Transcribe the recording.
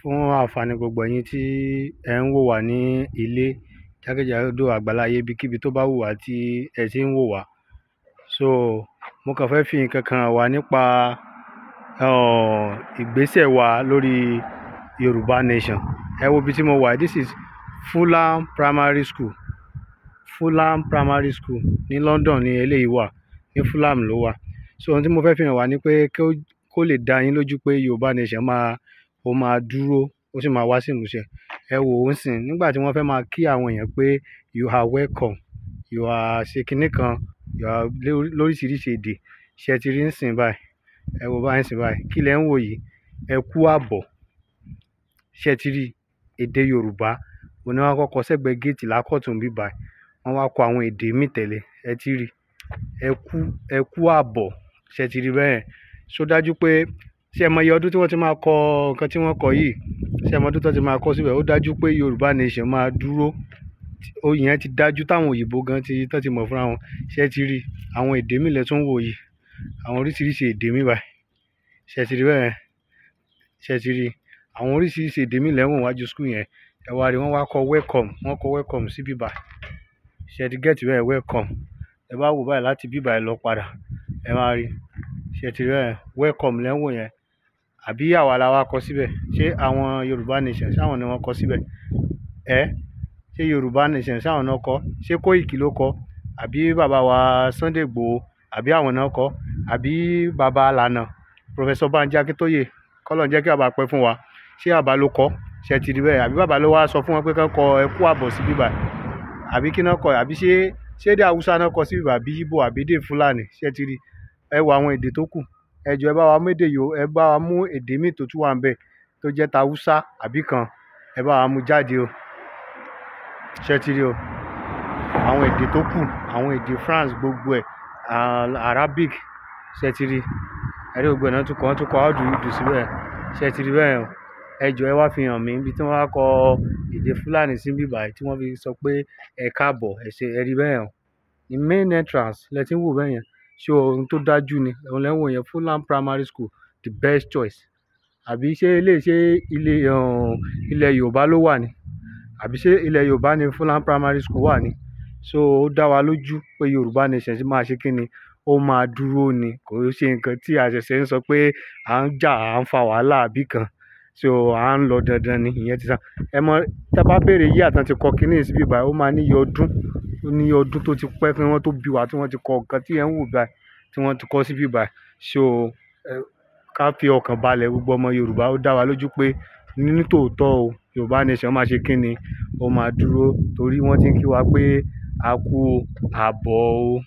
Fún àǹfààní gbogbo ẹ̀yin tí ẹ ń wò wá ní ilé jákèjádò àgbáláyé, ibikíbi tó bá wù wá tí ẹ ti ń wò wá. So mo kàn fẹ́ fi nǹkan kan hàn wá nípa ìgbésẹ̀ wa lórí Yorùbá Nation. Ẹ wo ibi tí mo wà. This is Fulham Primary School. Fulham Primary School ní London ní eléyìí wà, ní Fulham ló wà. So ohun tí mo fẹ́ fi hàn wá ni pé kó lè dá yín lójú pé Yorùbá Nation máa, ó máa dúró, ó sì máa wá sí ìmúṣẹ. Ẹ wò ó sìn nígbà tí wọ́n fẹ́ máa kí àwọn èèyàn pé you are welcome, you are ṣe kinní kan, you are lóríṣiríṣi èdè. Ṣé ẹ ti rí nísìnyí báyìí? Ẹ wo báyìí nísìnyí báyìí. Kí lẹ ń wò yìí? Ẹ kú àbọ̀. Ṣé ẹ ti rí èdè Yorùbá? Òun ni wọ́n kọ́kọ́ sẹ́gbẹ̀ẹ́ géètì lákọ̀tún níbí báyìí. Wọ́n wá kọ àwọn èdè mí tẹ̀lé. Ẹ ti rí. Ẹ kú, ẹ kú àbọ̀. Ṣé ẹ ti rí bẹ́ẹ̀? Ṣó dájú pé ṣé ẹ mọ iye ọdún tí wọ́n ti máa kọ nǹkan tí wọ́n kọ yìí? Ṣé ẹ mọ ọdún tí wọ́n ti máa kọ síbẹ̀? Ó dájú pé Yorùbá Nation máa dúró. Ó yẹn ti dájú táwọn òyìnbó gan ti, tán ti mọ̀ fúnra wọn. Ṣé ẹ ti rí àwọn èdè mí lẹ tún ń wò yìí? Àwọn oríṣiríṣi èdè mí báyìí. Ṣé ẹ ti rí bẹ́ẹ̀? Ṣé ẹ ti rí? Àwọn oríṣiríṣi èdè mí lẹ ń wò níwájú school yẹn. Ẹ wá rí, wọ́n wá kọ welcome, wọ́n kọ welcome sí ibí báyìí. Ṣé ẹ ti get bẹ́ẹ̀ welcome? Ẹ bá wò báyìí láti ibí báyìí lọ padà, ẹ máa rí. Ṣé ẹ ti rí bẹ́ẹ̀? Welcome lẹ ń wò yẹn. Àbí àwa la wá kọ síbẹ̀? Ṣé àwọn Yorùbá Nation, ṣé àwọn ni wọ́n kọ síbẹ̀? Ẹ́, ṣé Yorùbá Nation, ṣé àwọn náà kọ? Ṣé Kóìkì ló kọ? Àbí bàbá wa Sunday Igboho? Àbí àwọn náà kọ? Àbí bàbá Alana, Professor Banji Akintoye, kọ́lọ́run jẹ́ kí bàbá pẹ́ fún wa. Ṣé bàbá ló kọ? Ṣé ẹ ti rí bẹ́ẹ̀? Àbí bàbá ló wá sọ fún wọn pé kí wọ́n kọ ẹ kú àbọ̀ sí ibí báyìí? Àbí kí náà kọ? Àbí ṣé, ṣé èdè Hausa náà kọ sí ibí báyìí? Àbí Igbo àbí èdè Fúlàní? Ṣé ẹ ti rí? Ẹ wo àwọn èdè tó kù. Ẹ jọ̀ọ́, ẹ bá wa mú èdè yo, ẹ bá wa mú èdè mí tó tún wà níbẹ̀ tó jẹ́ ta Hausa àbí kan. Ẹ bá wa mú jáde o. Ṣé ẹ ti rí o? Àwọn èdè tó kù, àwọn èdè France gbogbo ẹ̀, Arabic. Ṣé ẹ ti rí? Ẹ rí gbogbo ẹ̀ náà tún kọ, wọ́n tún kọ how do you do síbẹ̀. Ṣé ẹ ti rí bẹ́ẹ̀ o? Ẹ jọ̀ọ́, ẹ wá fi hàn mí ibi tí wọ́n wá kọ èdè Fúlàní sí ibí báyìí tí wọ́n fi sọ pé ẹ káàbọ̀, ẹ ṣe, ẹ rí bẹ́ẹ̀ o. The main entrance lẹ tí ń wò bẹ́ẹ̀ yẹn. Ṣé ohun tó dájú ni? Òun lẹ ń wò yẹn, Fulham Primary School, the best choice. Àbí ṣé eléyìí, ṣé ilé, ilẹ̀ Yorùbá ló wà ní? Àbí ṣé ilẹ̀ Yorùbá ni Fulham Primary School wà ní? So ó dá wa lójú pé Yorùbá Nation ṣì máa ṣe kíni? Ó máa dúró ni. Kò ṣe nǹkan tí a ṣẹ̀ṣẹ̀ ń sọ pé à ń jà, à ń fa wàhálà àbí kan. So à ń lọ dandan ni, ìyẹn ti sá. Ẹ mọ̀, tí a bá béèrè year tán ti kọ kíní yìí sí ibí báyìí, ó máa ní iye ọdún, ó ní iye ọdún tó ti pẹ́ kí wọ́n tó bí wa tí wọ́n ti kọ nǹkan tí ẹ ń wò báyìí, tí wọ́n ti kọ sí ibí báyìí. So ká fi ọkàn balẹ̀ gbogbo ọmọ Yorùbá, ó dá wa lójú pé ní tòótọ́ o, Yorùbá Nation máa ṣe kíni? Ó máa dúró torí wọ́n ti ń kí wa pé a kú àbọ̀ o.